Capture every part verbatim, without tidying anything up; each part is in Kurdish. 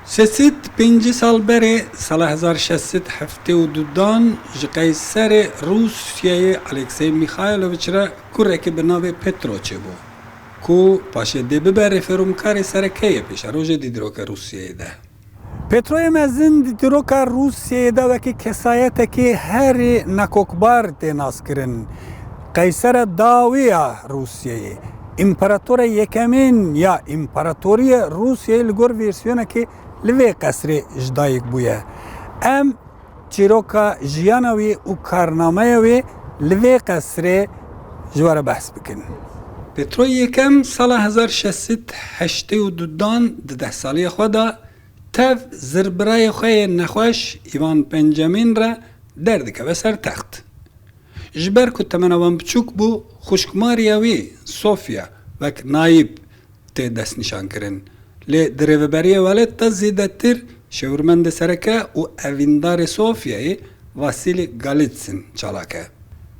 Sê sed pêncî sal berê, sala hezar şeş sed heftê û du dan ji qeyserê Rûsyayê Alexey Mîxayloviç re kurekî bi navê Petro çêbû, ku paşê dê bibe rêferûmkarê sereke yê pêşerojê di dîroka Rûsyayê de. Petroyê mezin di dîroka Rûsyayê de wekî kesayetekî herî nakokbar tê naskirin. Qeysera dawî ya Rûsyayê, împaratorê yekemîn ya împaratoriyê Rûsyayê li gor versiyonekî li vê qesrê ji dayik bûye. Em çîroka jiyana wî û karnameya wî li vê qesrê ji we re behs bikin. Petroyê yekem sala hezar şeş sed heştê û du dan di deh saliya xwe de tev zirbirayê xwe yê nexweş Îvan Pencemîn re derdikeve ser text. Ji ber ku temena wan biçûk bû, xwişkmariya wî Sofya wek nayîb tê destnîşankirin. Lê di rêveberiya welêt de zêdetir şêwirmendê sereke û evîndarê Sofyayê Vasîlî Galîtsin çalak e.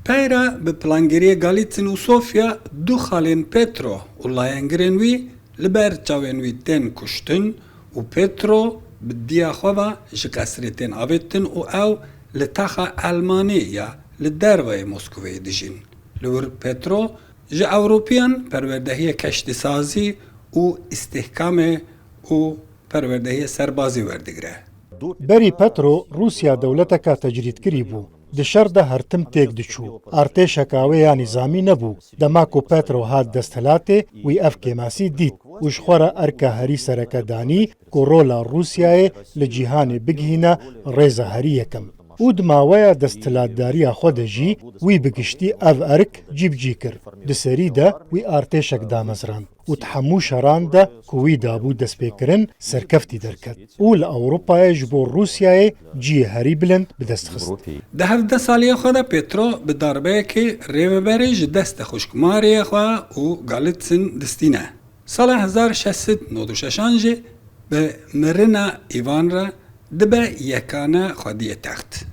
Peyra bi plangeriya Galîtsin û Sofya du xalên Petro û layengirên wî li ber çavên wî tên kuştin û Petro bi diya xwe ve ji qesrê tên avêtin û ew li taxa Elmanî ya li derveyê Moskoveyê dijîn. Li wir Petro ji Ewropiyan perwerdehiya keştîsazî û îstîhkamê û perwerdehiya serbazî werdigire. Berî Petro Rûsya dewleteka tecrîdkirî bû. Di şer de her tim têk diçû. Artêşeka wê ya nîzamî nebû. Dema ku Petro hat desthilatê, wî ev kêmasî dît û ji xwe re erka herî sereke danî ku rola Rûsyayê li cîhanê bigihîne rêza herî yekem. Û di maweya desthilatdariya xwe de jî wî bi giştî ev erk cîbicî kir. Di serî de wî artêşek damezrand û di hemû şeran de ku wî dabû destpêkirin, serkeftî derket û li Ewropayê ji bo Rûsyayê cihê herî bilind bi dest xist. Di hevdeh saliya xwe de Petro bi darbeyekê rêveberê ji destê xwişkmariyê xwe û Galitzin distîne. Sala hezar şeş sed nod û şeşan jî bi mirina Îvan re dibe yekane xwediyê text.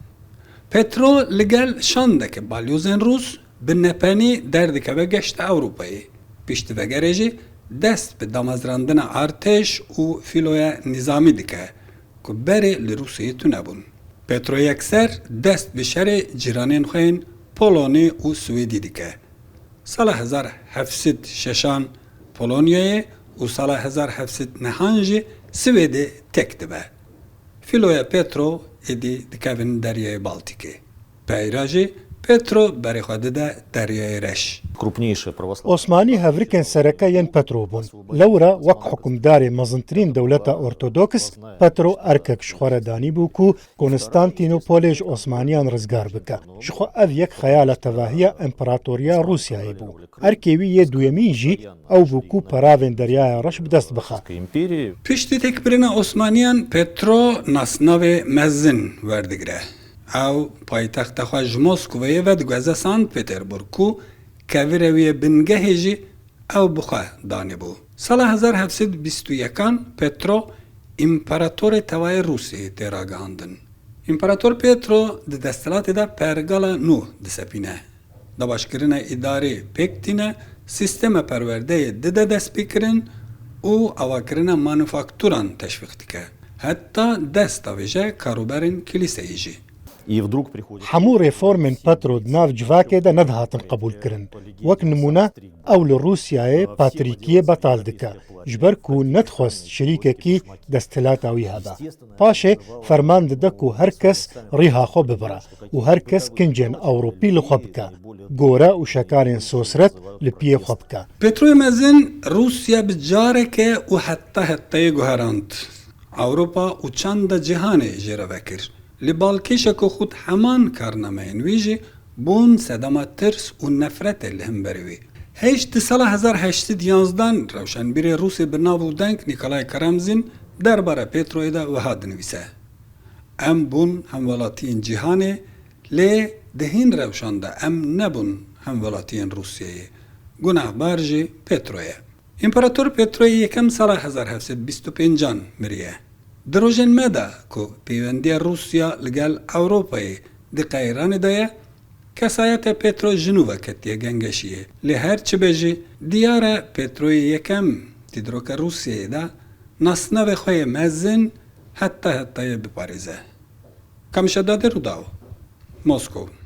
Petro li gel şandeke balyozên rûs bi nepenî derdikeve geşta Ewropayê. Piştî vegerê jî dest bi damezrandina artêş û fîloya nîzamî dike ku berê li Rûsyayê tune bûn. Petro yekser dest bi şerê cîranên xwe yên Polonî û Swêdî dike. Sala hezar heft sed şeşan Polonyayê û sala hezar heft sed nehan jî Swêdê têk dibe. Fîloya Petro êdî dikevin Deryayê Baltîkê. Peyra jî Petro berê xwe dide Deryayê Reş. Крупнейшие православные Osmanî hevrikên sereke yên Petro bûn. Lewra wek hukimdarê mezintirîn dewleta Ortodoks, Petro erkek ji xwe re danîbû ku Konstantînopolê ji Osmaniyan rizgar bike. Ji xwe ev yek xeyala tevahiya Împaratoriya Rûsyayê bû. Erkê wî yê duyemîn jî ew bû ku peravên Deryaya Reş bi dest bixe. Împeriyê. Piştî têkbirina Osmaniyan Petro nasnavê mezin werdigire. Ew paytexta xwe ji Moskoveyê vediguheze Sankt Peterburg ku kevirê wî yê bingehê jî ew bi xwe danîbû. Sala hezar heft sed bîst û yekan Petro împaratorê tevayê Rûsyayê tê ragihandin. Împarator Petro di desthilatê de pergala nû disepîne. Dabaşkirina îdarê pêk tîne, sîstema perwerdeyê dide destpêkirin û avakirina manufakturan teşwîq dike. Heta dest davêje karûberên kilîseyê jî. И вдруг приходит Hemû reformên Petro di nav civakê de nedihatin qebûlkirin. Wek nimûne, ew li Rûsyayê patrîkiyê betal dike, ji ber ku nedixwest şirîkekî desthilata wî hebe. Paşê ferman dide ku her kes rîha xwe bibire û her kes kincên Ewropî li xwe bike, gore û şekarên sosret li piyê xwe bike. Petroyê mezin Rûsya bi careke û heta hetayê guherand. Ewropa û çanda cîhanê jê re vekir. Lê balkêşa ku xwe di heman karnameyên wî jî bûn sedema tirs û nefretê li hemberî wî. Hêj di sala hezar heşt sed yanzdan rewşenbîrê Rûsê bi nav û deng Nîkolay Karamzîn derbara Petroyê de wiha dinivîse, Em bûn hemwelatiyên cîhanê, lê di hîn rewşan de em nebûn hemwelatiyên Rûsyayê. Gunehbar jî Petro ye. Împarator Petroyê Yekem sala hezar heft sed bîst û pêncan miriye. Di rojên me de ku pêwendiya Rûsya li gel Ewropayê di qeyranê de ye, kesayeta Petro ji nû ve ketiye gengeşiyê. Lê her çi be jî, diyar e Petroyê Yekem di dîroka Rûsyayê de nasnavê xwe yê mezin Heta hetayê biparêze. Kamşa dade Rûdaw. Moskow.